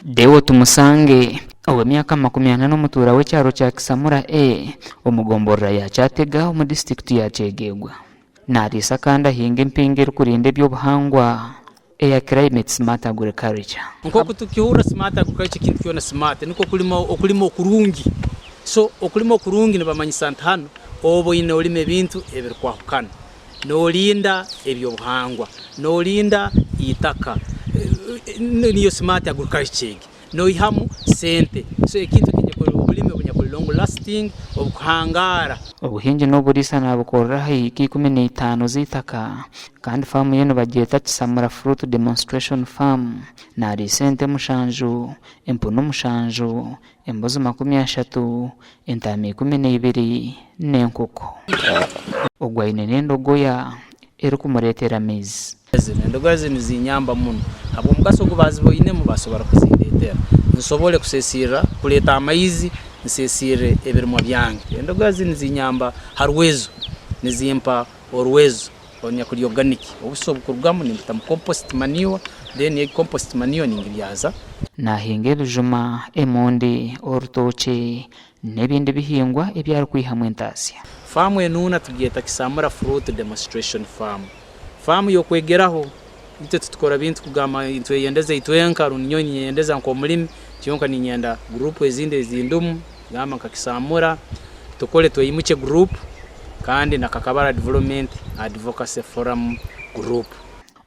Deo Tumusange, ow'emyaka 40 n'omutuura w'ekyaro kya Kisamura A omu gomborora ya Kyatega omu disiturikiti ya Kyegegwa. Naariisa kandi ahinga empinga erikurinda eby'obuhangwa eya Climate Smart Agriculture. Nk'oku tukihurira smart agriculture ekintu kyona smart nikwo okulima okulima okurungi. So okulima okurungi nibamanyisa nti hanu oba oine olima ebintu ebirikwahukana. Norinda eby'obuhangwa, norinda eitaka, niyo smart agriculture egi. Noihamu sente. So ekintu ekinyakuri obulimi obunyakuri long lasting obukuhangaara. Obuhingi n'oburiisa naabukorera aha hiika 15 z'eitaka kandi faamu ye nibagyeta Kisamura Fruit Demonstration Farm. Naariisa ente mushanju, empunu mushanju, embuzi 30, entaama 12 n'enkoko. Ogwo aine n'endogoya erikumureetera amaizi. Zinu endogoya zinu nizinyamba muno habw'omugaso ogu baaziboinemu baasobora kuzindeetera nsobole kusesirra kuleeta amaizi nsesirre ebirimwa byange. Endogoya zinu nizinyamba ha rwezo, nizimpa orwezo orunyakuli organic, obusa obukurugamu nimbuta mu compost manure then egi compost manure ningibyaza. Naahinga ebijuma, emondi, orutookye n'ebindi bihingwa ebi arikwihamu entaasya. Faamu enuuna tugyeta Kisamura Fruit Demonstration Farm. Faamu y'okwegeraho. Itwe titukora bintu kugamba nitweyendeza itwenka rundi nyowe ninyeyendeza nk'omulimi kyonka ninyenda guruupu ezindi ezindumu gamba nka Kisamura tukole tweyimukye guruupu kandi na Kakabara Development Advocacy Forum Group.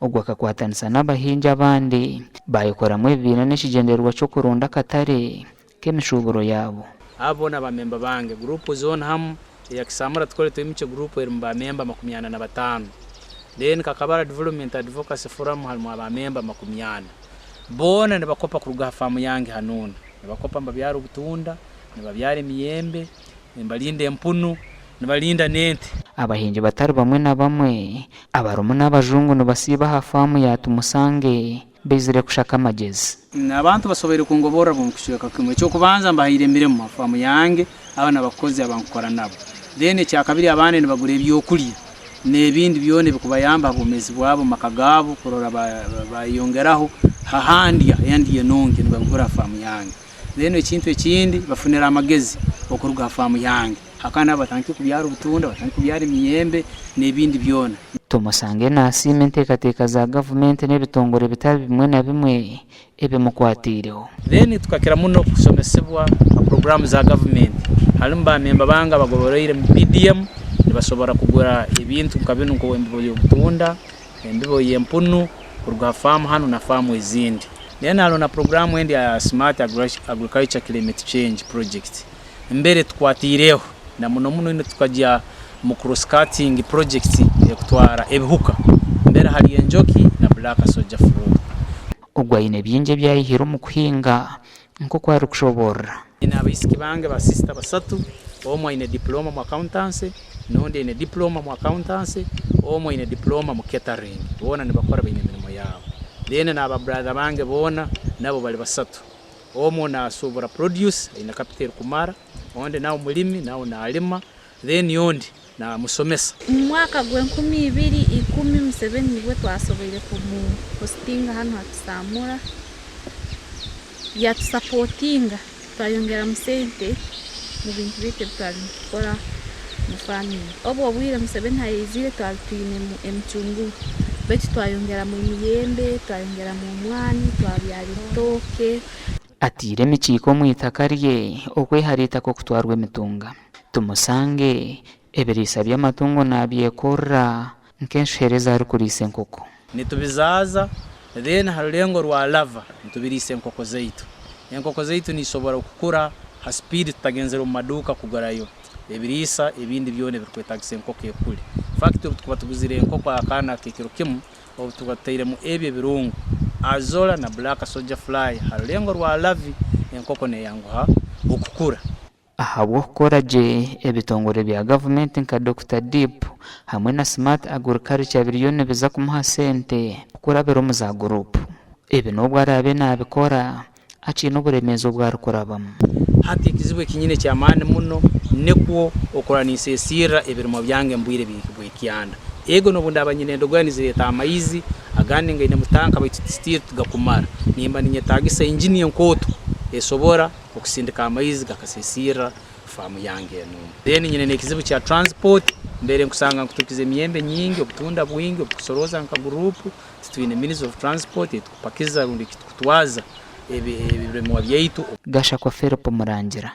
Ogwo akakwatanisa n'abahingi abandi baayekoramu ebibiina n'ekigyendererwa ky'okuronda akatare k'emishuuburo yaabo. Abo boona ba memba bange. Guruupu zoona hamu eya Kisamura Tukole Twimukye guruupu erimu ba memba 45. Then Kakabara Development Advocacy Forum harimu aba memba 40. Boona nibakopa kuruga ha faamu yange hanuuna. Nibakopa nibabyara obutunda, nibabyara emiyembe, nibalinda empunu, nibalinda n'ente. Abahingi batari bamwe na bamwe abarimu n'abajungu nibasiiba aha faamu ya Tumusange baizire kushaka amagyezi. Abantu basoboire kungoborra bw'omu kicweka kimu. Eky'okubanza mbahaire emirimo ha faamu yange, abo n'abakozi abankukora nabo. Then ekyakabiri abandi nibagura ebyokulya n'ebindi byona ebikubayamba ha bwomeezi bwabo omu maka gaabo kurora bayeyongeraho ha handya endya enungi nibabigura ha faamu yange. Then ekintu ekindi bafunire amagezi okuruga ha faamu yange. Hakaba nabo batandikire kubyara obutunda, batandikire kubyara emiyembe n'ebindi byona. Tumusange naasiima enteekateeka za gavumenti n'ebitongore bitari bimwe na bimwe ebimukwateireho. Then tukakira muno kusomesibwa ha puroguraamu za gavumenti. Harimu ba memba bange abagoboroire omu PDM nibasobora kugura ebintu nka binu nk'embibo y'obutunda, embibo y'empunu kuruga ha faamu hanu na faamu ezindi. Then hariho na puroguraamu endi eya Smart Agriculture Climate Change Project. Embera etukwatiireho na muno muno ino tukagya mu cross cutting project ekutwara ebihuka mbere hariyo enjoki na black soldier fly. Ogu aine bingi ebi ayihire omu kuhinga nk'oku arikushoboorora. Nyine abaisiki bange ba sister basatu, omwe aine diploma mu accountancy, n'ondi aine diploma mu accountancy, omwe aine diploma mu catering. Boona nibakora baine emirimo yaabo. Then n'aba brother bange boona nabo bari basatu. Omwe naashuubura produce aine capital erikumara, ondi nawe mulimi nawe naalima, then ondi naamushomesa. Omu mwaka gw'enkumi ibiri ikumi Museveni nibwo twasoboire kumu hostinga hanu ha Kisamura yatusapotinga twayongeramu sente mu bintu byaitu ebi twali nitukora mu farming. Obu obwire Museveni hayaizire twali twinemu emicungurwa baitu twayongeramu emiyembe, twayongeramu omwani, twabyara ebitooke. Ataire emikiiko omu itaka rye okwehara eitaka okutwarwa emitunga. Tumusange ebiriisa by'amatungo naabyekorera nk'enshuhera ezi arikuriisa enkoko. Nitubizaaza then aha rurengo rwa larva nitubiriisa enkoko zaitu. Enkoko zaitu nizisobora kukura ha speed tutagenzire omu maduuka kugurayo ebiriisa ebindi byona ebirikwetagisa enkoko ekure. In fact obu tukuba tuguzire enkoko akaana ak'ekiro kimu obu tukuba tutairemu ebi ebirungo azolla na black soldier fly ha rurengo rwa larvae enkoko neyanguha okukura. Ahabw'okukora gye, ebitongore bya gavumenti nka Dokita Deep hamwe na Smart Agriculture biriyo nibiza kumuha sente kurabira omu za guruupu. Ebi n'obu araabe naabikora, akiine oburemeezi obu arikurabamu. Hati ekizibu eki nyine eky'amaani muno nikwo okurora ninsesirra ebirimwa byange omu bwire bw'ekyanda. Ego n'obu ndaaba nyine endogoya nizireeta amaizi, agandi ngaine mu tanka baitu still tigakumara. Nimba ninyetaagisa engini enkooto esobora okusindika amaizi gakasisiirra faamu yange enu. Then nyine n'ekizibu kya transport, mbaire nkusanga nkuturukize emiyembe nyingi, obutunda bwingi obutukusorooza nka guruupu, titwine means of transport etukupakiza rundi ekitukutwaza ebirimwa byaitu. Gashakwa Philip Murangira.